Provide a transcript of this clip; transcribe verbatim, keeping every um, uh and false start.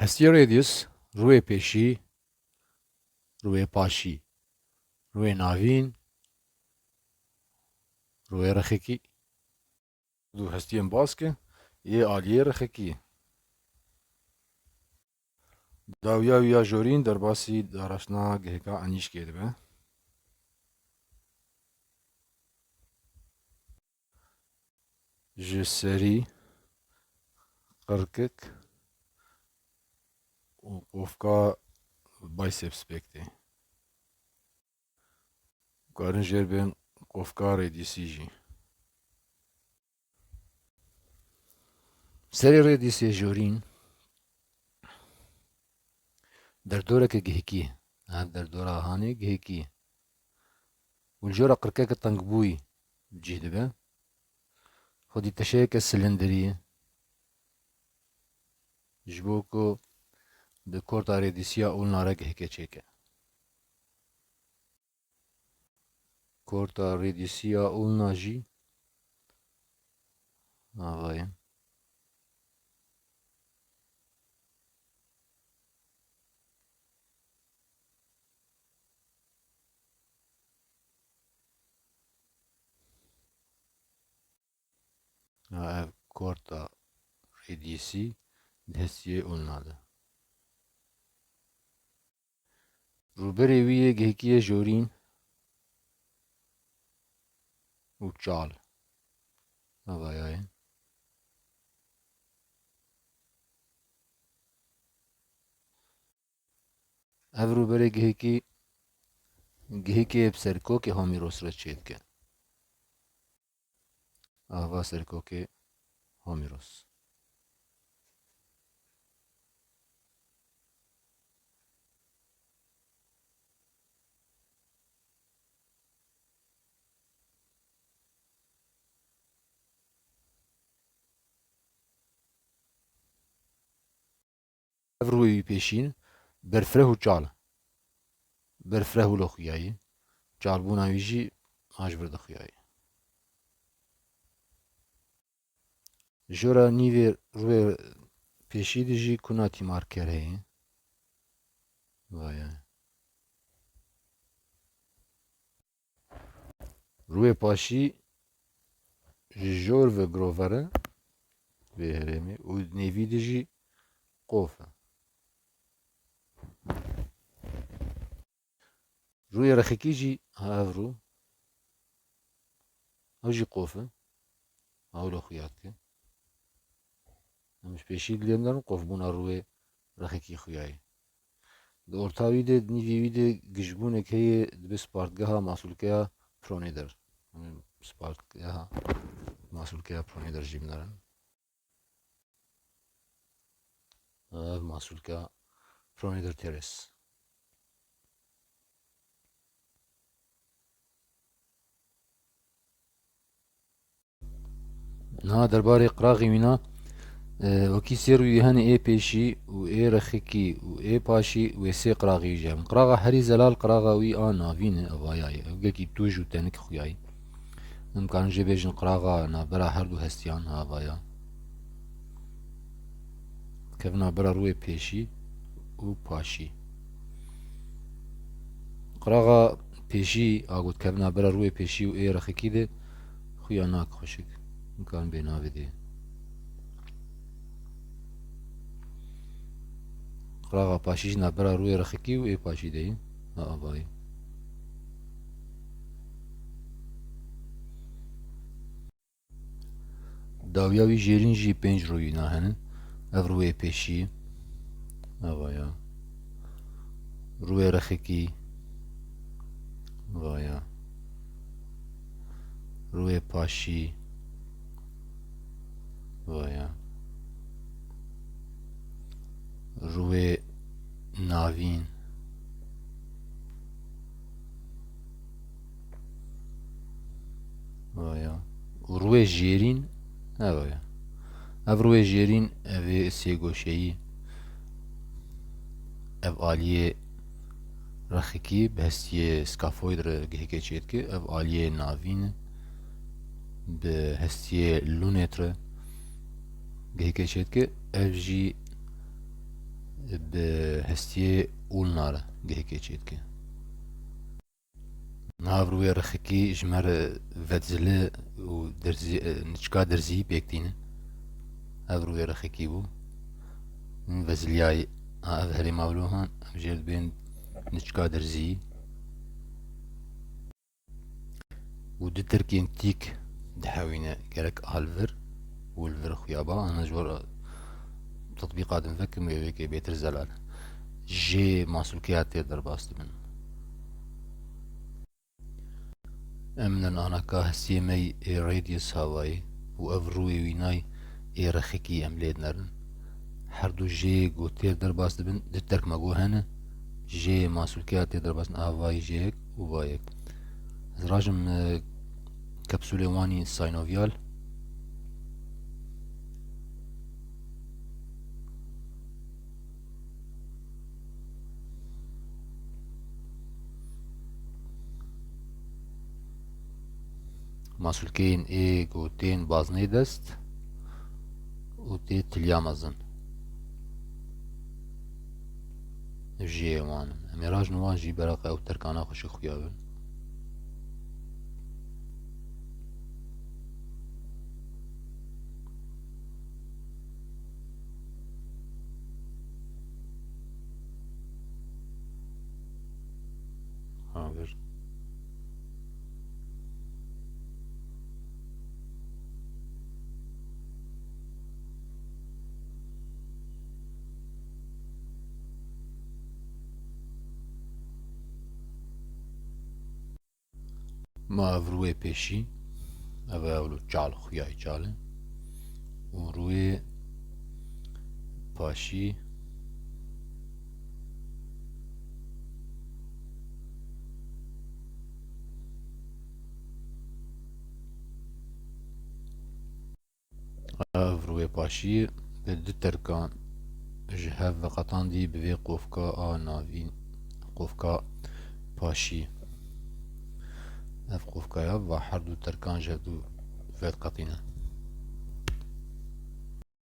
Hestiyê radius, rûyê pêşî, rûyê paşî, rûyê navîn, rûyê rexekî. Du hestiyên baskê yê aliyê rexekî. Dawiya wî ya jorîn derbasî daraştina giheka enîşkê dibe. Ji serî qirkik û qofka biceps pêk tê. Karin jêr bên qofka rêdîsî jî. Serê rêdîsê jorîn derdoreke gihekî ye. Ev derdora hanê gihekî ye. Û li jora qirkeke tengbûyî bi cih dibe. Xwedî teşeyeke silindirî ye. Ji bo ku di korta rêdîsiya ulna re giheke çêke. Korta rêdîsiya ulna jî ava ye. Ha, ev korta rêdîsî di hestiyê ulna de. Rûberê wî yê gihekî yê jorîn û çal. Ava ya ye. Ev rûberê gihekî, gihekê bi serkokê Homîros re çêdike. Ava serkokê Homîros. Ev rûyê wî pêşîn berfireh û çal. Berfireh wilo xuyayî. Çalbûna wî jî a ji vir dixuyayî. Jora nîvê rûyê pêşî de jî kuna tîmarker heye. Vaya. Rûyê paşî ji jor ve girover e vê herêmê û nêvî de jî qof e. Rûyê rexekî jî ha ev rû, ew jî qof e. Ew lo xuya dike. Em ji pêşî li lê nerin qofbûna rûyê rexekî xuyayê. Di orta wî de, di nîvê wî de gişbûnek heye, dibe spartgeha masûlkeya Proneder. Spartgeha masûlkeya Proneder jî binêrin. Ev masûlkeya Proneder Terrace. Niha derbarê qiraxê wîna, e, wekî sê rûyê hene ê pêşî û ê rexikî û ê paşî û ê sê qiraxê wî jî hene. Qiraxa herî zelal qiraxa wî a navîn e, evaya ye. Ev gelkî tûj û tenik xuya ye. Em karin jê bêjin qiraxa navbera her du hestiyan, ha, evaya. Kevin navbera rûyê pêşî û paşî. Qiraxa pêşî, a got kevin navbera rûyê pêşî û ê rexikî de xuya nak xweşik. Em karin bê navê dê. Qiraxa paşî jî navbera rûyê rexikî û ê paşî de ye. Ha, avayî. Dawiya wî jêrîn jî pênc rûyîna hene. Ev rûyê pêşî. Ava ya. Rûyê rexikî. Vaya. Rûyê paşî. Vaya. Rûyê navîn. Vaya. Û rûyê jêrîn, ev e. Ev rûyê jêrîn, ev ê sêgoşeyî, ev aliyê rexikî bi hestiyê scaphoid re gihêkê çêdike, ev aliyê navîn e bi hestiyê lunette re gihêkê çêdike, ev jî bi hestiyê Ulnar gihekê çêdike. Nav rûyê rexekî ji me re vetzili û derzî, niçka derzî pêk tînin. Ev rûyê rexekî bû. Min veziliyayî a ev herêma Wlohan, em jê dibên niçka derzî. Û du tirkên tîk dihewîne, gerek a li vir û li vir xuya ba, ana ji bo re tetbîqa din vekim û êvekê bêtir zelal. Jê masûlkeya tê derbas dibin. Em nin anaka hestiyê me yê radius havayî û ev rûyê wînay ê rexekî em lê dinerin. Her du jê ku tê derbas dibin, du terk me got hene, jê masûlkeya tê derbas din, a va yek û va yek. Ez rajim, e, kapsûlê wanî synovial. Masûlkeyên ê ku tên baznê dest û tê tiliya mezin. Ev jê wan in. Em ê rajin wan jî beraq ew terkana xweşik xuya bin. Ha, vir. Ma ev rûyê pêşî, ev e ewlo çal, xuyayê çal e. Û rûyê paşî, ev rûyê paşî bi du terkan ji hev veqetandî bi vê qofka a navîn, qofka paşî. Ev qofkaya va her du terkan ji hev du veqetîne.